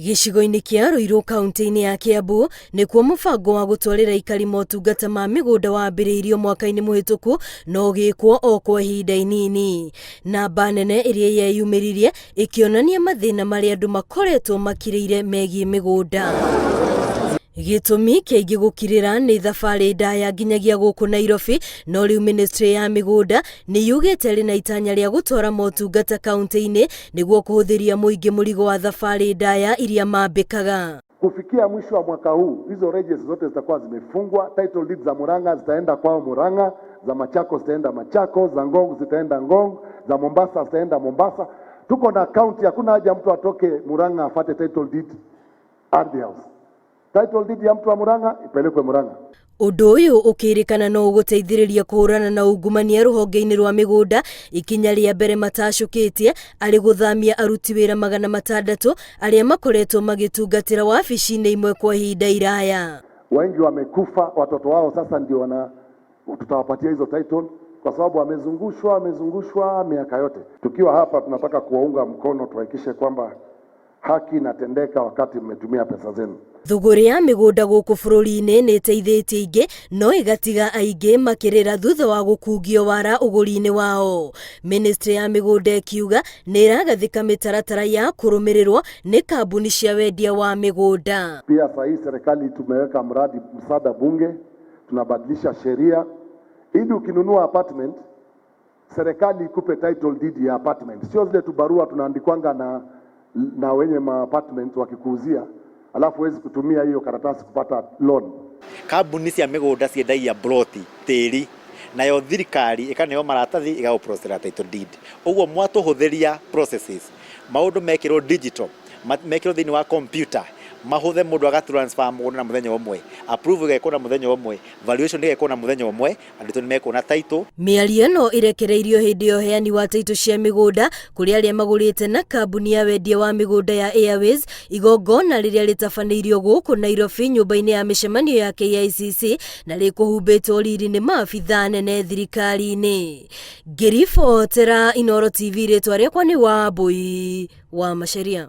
Gĩcigo-inĩ kĩa Ruiru kaunti-inĩ ya Kiambu nĩkuo mũbango wa gũtwarĩra aikari motungata ma mĩgũnda wambĩrĩirio mwaka-inĩ mũhĩtũku no ũgĩkwo o kwa ihinda inini. Namba nene ĩrĩa yeyumĩririe ĩkĩonania mathĩna marĩa andũ makoretwo makirĩire megiĩ mĩgũnda. Gĩtũmi kĩaingĩ gũkirĩra nĩ thabarĩ ndaya nginyagia gũkũ Nairobi, no rĩu ministry ya mĩgũnda nĩ yugĩte ĩrĩ na itanya rĩa gũtwara motungata kaunti-inĩ nĩguo kũhũthĩria mũingĩ mũrigo wa thabarĩ ndaya iria mambĩkaga. Kufikia mwisho wa mwaka huu hizo ranges zote zitakuwa zimefungwa. Title deeds za Murang'a zitaenda kwao Murang'a, za Machakos zitaenda Machakos, za Ngong zitaenda Ngong, za Mombasa zitaenda Mombasa. Tuko na county, hakuna haja mtu atoke Murang'a afate title deed Ardhi House. Title deed ya mtu wa Murang'a ipelekwe Murang'a. Ũndũ ũyũ ũkĩrĩkana no ũgũteithĩrĩria kũhũrana na ungumania rũhonge-inĩ rwa mĩgũnda, ikinya rĩa mbere matacũkĩtie arĩ gũthamia aruti wĩra 600 arĩa makoretwo magĩtungatĩra wabici-inĩ imwe kwa ihinda iraya. Wengi wamekufa, watoto wao sasa ndio wana tutawapatia hizo title kwa sababu wamezungushwa wamezungushwa miaka yote. Tukiwa hapa tunataka kuwaunga mkono, tuhakikishe kwamba haki inatendeka wakati mmetumia pesa zenu. Thũgũrĩ ya mĩgũnda gũkũ bũrũri-inĩ nĩ ĩteithĩtie aingĩ no ĩgatiga aingĩ makĩrĩra thutha wa gũkungio wara ũgũri-inĩ wao. Ministry ya mĩgũnda ĩkiuga nĩ ĩragathĩka mĩtaratara ya kũrũmĩrĩrwo nĩ kambuni cia wendia wa mĩgũnda. Pia saa hii serikali tumeweka mradi msada bunge, tunabadilisha sheria ili ukinunua apartment serikali ikupe title deed ya apartment, sio zile tu barua tunaandikwanga na wenye ma apartment wakikuuzia, alafu huwezi kutumia hiyo karatasi kupata loan. Kambuni cia mĩgũnda ciendagia mburoti tĩri, nayo thirikari ĩkaneo maratathi ĩgagũ title deed. Ũguo mwatũhũthĩria processes, maũndũ mekĩrwo digital, mekĩrwo thĩinĩ wa computer, mahũthe, mũndũ aga transfer mũgũnda na mũthenya ũmwe, approve ĩgekwo na mũthenya ũmwe, valuation ĩgekwo na mũthenya ũmwe, andũ nĩ mekuona title. Mĩario ĩno ĩrekereirio hĩndĩ ya ũheani wa taitũ cia mĩgũnda kũrĩ arĩa magũrĩte na kambuni ya wendia wa mĩgũnda ya Airways, igongona rĩrĩa rĩtabanĩirio gũkũ Nairobi nyũmba-inĩ ya mĩcemanio ya KICC na rĩkũhumbĩtwo riri nĩ maabithaa nene thirikari-inĩ. Ngĩribotera Inooro TV, rĩtwa rĩakwa nĩ Wambui wa Macharia.